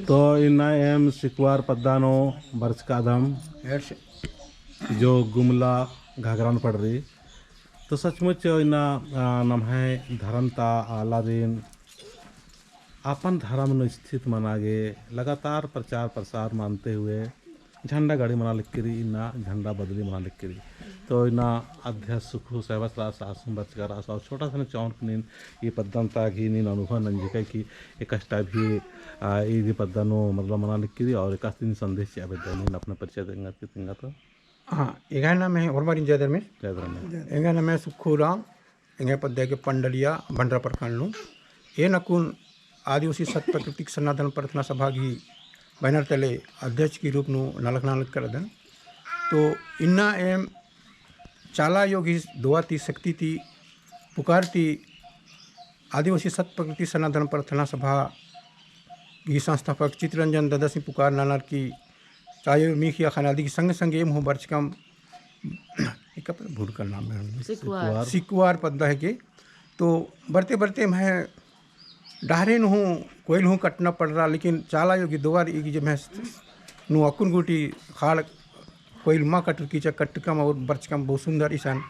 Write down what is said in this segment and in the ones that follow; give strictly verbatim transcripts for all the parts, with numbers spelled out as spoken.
तो इन्ना एम सिकुवार पद्दा नू बरचकादम, जो गुमला घाघरा नू पड़री। तो सचमुच इन्ना, आ, नम्है धरम ता आलारिन अपन धरम नू स्थित मना गे लगातार प्रचार प्रसार मानते हुए झंडा गाड़ी मना लगी रई, इन्ना झंडा बदली मना लगी रई। तो इन्ना अध्यक्ष सुखू साहब रअस, आस हूँ बरचका रअस, और छोटा सा चौन नीन ई पद्दन ता गही नीन अनुभव नंजकय कि एकासे भी, आ, ई गही पद्दा नू मतलब मना लगी रई और एकासे नीन संदेश चिआ बेद्दय, नीन अपना परिचय तेंगा, तेंगा तो। हाँ, एंग्है नामे होरमारिन जय धर्मेस। जय धर्मेस। एंग्है नामे सुखू उराँव, एंग्है पद्दा गे पंडलिया भंडरा प्रखंड नू। एन अक्कुन आदिवासी सत प्राकृतिक सरना धर्म प्रार्थना सभा गही banner तले अध्यक्ष गही रूप नू नलख नना लगी रअदन। तो इन्ना एम चाला आयो गही दुआ ती, शक्ति ती, पुकार ती आदिवासी सत प्राकृतिक सरना धर्म प्रार्थना सभा गही संस्थापक चितरंजन ददसिन पुकार ननर की चायो मिखिया ख़ने अदी की संगे संगे एम हूँ बरचकम, एका पद्दा भुलकन नाम है, सिकुवार। सिकुवार पद्दा हेके। तो बरते बरते एम्है डहरे नू हूँ कोइल हूँ कटना पड़रा, लेकिन चाला आयो गही दुआ रई कि जे एम्है नू अक्कुन गूटी ख़ाड़ कोइल मा कटरकी, चा कटकम और बरचकम बहुत सुंदर इसन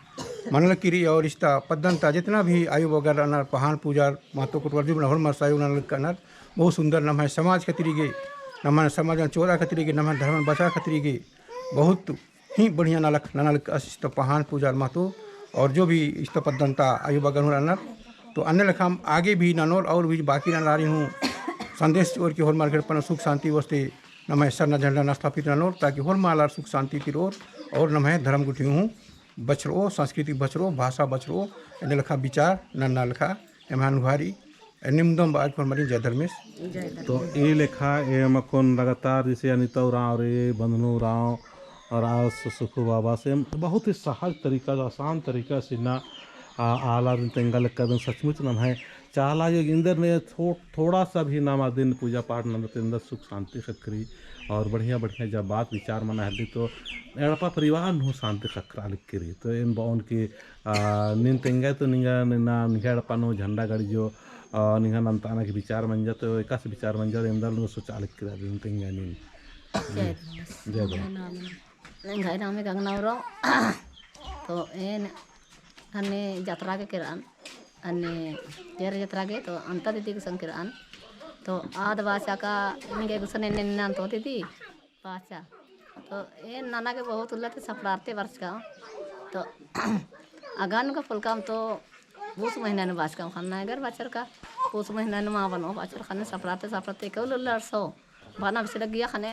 मना लगी रई। और इस्ता पद्दन ता जितना भी आयो बगर रअनर, पहान पूजार, महतो कोटवार जो भी होरमर सहयोग नना लगी रअनर, बहुत सुंदर नम्है समाज खतरी गे, नम्है समाजन चोरा खतरी गे, नम्है धर्मन बचा खतरी गे बहुत ही बढ़िया नलख नना लगी रअस इस्ता पहान पूजार महतो। और जो भी इस्ता पद्दन ता आयो बगर हूँ रअनर, तो अन्ने लेखा आगे भी ननोर और भी बाकी रअनर आरिन हूँ संदेश चिओर की होरमर गही एड़पा नू सुख शांति वास्ते नम्है सरना झंडा नू स्थापित ननोर, ताकि होरमर आलर सुख शांति ती रओर और नम्है धर्म गुट्ठी हूँ बछरओ, संस्कृति बछरओ, भाषा बछरओ, एन्ने लेखा विचार नन्ना लेखा एम्है अनुभव रई। एन्ने मुन्दम बअर की होरमारिन जय धर्मेस। जय धर्मेस। तो ई लेखा एम अक्कुन लगातार जैसे अनिता उराँव रई, बंधनु उराँव और आस सुखू बाबा से बहुत ही सहज तरीका से, आसान तरीका से इन्ना, आ, आलारिन तेंगा लगी रअदन। सचमुच नम्है चाला आयो एन्देर ने थो-, थोड़ा सा भी नाम अदिन पूजा पाठ नन्दत एन्देर सुख शांति ख़क्खरी और बढ़िया बढ़िया जब बात विचार मना हेल्ली तो एड़पा परिवार नू शांति ख़क्खरा लगी रई। तो एन बओन कि, आ, नीन तेंगा तो निंगा, निंगा, निंगा एड़पा नू झंडा गाड़ी जो, आ, निंगा नन्ताना की विचार मंजा तो एकासे विचार मंजा तो एन्देर नू सोचा लगी रई नीन तेंगा नीन। जय धर्मेस। जय धर्मेस। एंग्है नामे गंगना उराँव। तो एन अन्ने जतरा गे केरअन, अन्ने जेर जतरा गे तो अन्ता दीदी गुसन केरअन। तो आद बाचा का एंगे गुसन एन्ने नन्ना तो दीदी बाचा। तो एन नना गे बहुत उल्ला ती सपड़ारते बरचकम। तो अगन का फुलकम तो पूस महीना नू बाचकम ख़न्ना, अगर बछर का पूस महीना नू मा बनो बछर ख़न्ने सपड़ारते सपड़ारते एका उल्ला अरसो बअना बेसे लग्गिया ख़ने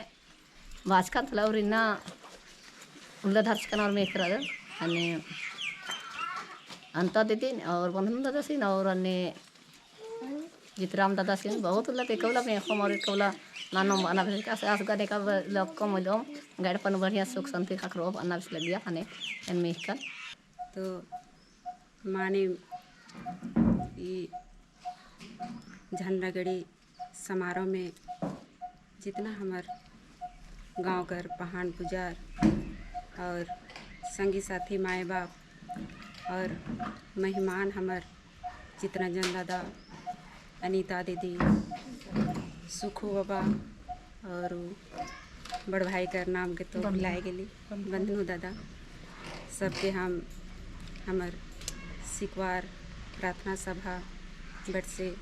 बाचकन तला और इन्ना उल्ला धरचकन और मेख़ रअदन। अन्ने अन्ता दीदिन और बंधनु ददासिन और अन्ने जितराम ददासिन बहुत उल्ला ती एका उल्ला मेख़ोम और एका उल्ला ननोम बअना बेसे लग्गिया। आस, आस गने का ब-, लक्कोम उल्लोम एंग्है एड़पा नू बढ़िया सुख शांति ख़क्खरओ बअना बेसे लग्गिया ख़ने एन मेख़कन। तो माने ई झंडा गड़ी समारोह में जितना हमर गाँव कर पहान पुजार और संगी साथी माय बाप और मेहमान हमर चितरंजन दादा, अनीता दीदी, सुखू बाबा और बड़ भाई कर नाम के तो भुलाए गेली, बंधनु दादा, सबके हम हमर सिकवार प्रार्थना सभा बट से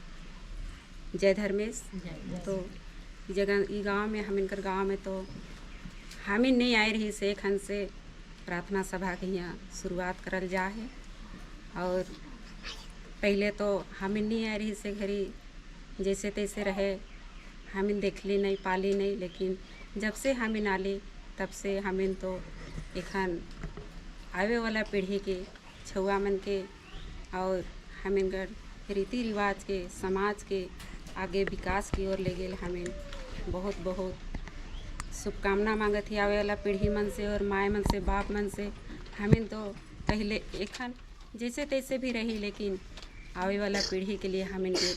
जय धर्मेस। जय धर्मेस। तो जगह ई गाँव में, हमिन कर गाँव में तो हमिन नहीं आए रही से खन से प्रार्थना सभा के यहाँ शुरुआत करल जा है। और पहले तो हमिन नहीं आए रही से घरी जैसे तैसे रहे, हमिन देखली नहीं, पाली नहीं, लेकिन जब से हमिन आली, तब से हमिन तो एखन आवे वाला पीढ़ी के, छउवा मन के और हमिन कर रीति रिवाज के, समाज के आगे विकास की ओर ले गेल हमिन बहुत बहुत शुभकामना मांगत ही आवे वाला पीढ़ी मन से और माय मन से, बाप मन से। हमिन तो पहले एखन जैसे तैसे भी रही, लेकिन आवे वाला पीढ़ी के लिए हमिन के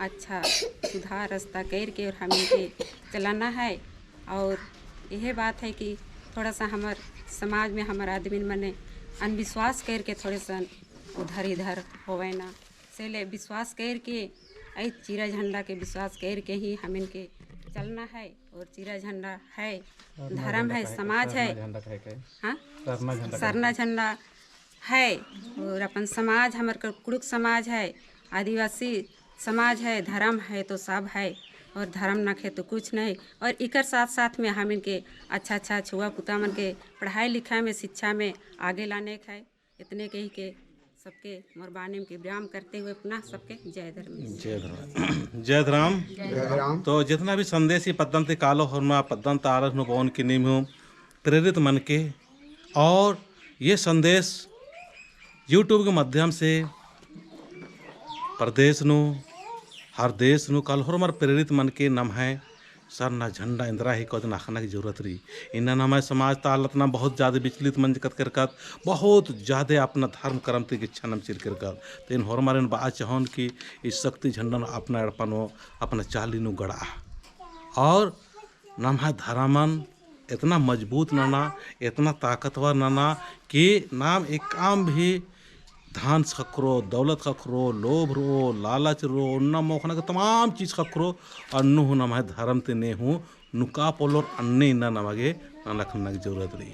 अच्छा सुधार रास्ता कर के और हमिन के चलाना है। और यह बात है कि थोड़ा सा हमर समाज में हमर आदमी मने अंधविश्वास कर के थोड़े सन उधर इधर होवे ना, से ले विश्वास कर के, ऐ चिरा झंडा के विश्वास कर के ही हमिन के चलना है और चीरा झंडा है, सरना धर्म झंडा है, काहे के? समाज सरना है। झंडा काहे के? हाँ? सरना झंडा काहे सरना के? झंडा है और अपन समाज, हमर क-, कुँड़ुख़ समाज है, आदिवासी समाज है, धर्म है तो सब है, और धर्म नखे तो कुछ नहीं। और इकर साथ साथ में हमिन के अच्छा अच्छा छुआ पुता मन के पढ़ाई लिखाई में, शिक्षा में आगे लाने का है। इतने कही के सबके मोर बानिम के विराम करते हुए पुनः सबके जय धर्मेस। जय धर्म। जय धर्म। जय धर्म। तो जितना भी संदेश ई पद्दन ती कालो होरमा पद्दन ता आलर नू बओन की नीम हूँ प्रेरित मन के, और ये संदेश YouTube के माध्यम से प्रदेश नू, हर देश नू कालो होरमर प्रेरित मन के नम्है सरना झंडा एन्दरा ही कदन अख़ना की जरूरत रई। इन्ना नम्है समाज ता आलर तना बहुत ज्यादा विचलित मंजकत केरकत, बहुत ज्यादा अपना धर्म करम ती गिच्छा नम चिल केरकत। तो एन होरमारिन बआ चहोन कि ई शक्ति झंडन अपना एड़पा नू, अपना चाली नू गड़आ। और नम्है धर्मन एतना मजबूत नना, एतना ताकतवर नना कि नाम एकअम भी धन ख़क्खरो, दौलत ख़क्खरो, लोभ रओ, लालच रओ, ओन्ना मोख़ना के तमाम चीज ख़क्खरो, अन्नु हूँ नम्है धर्म ती ने हूँ नुका पोल्लोर अन्ने इन्ना नमा गे नलख नना की जरूरत रई।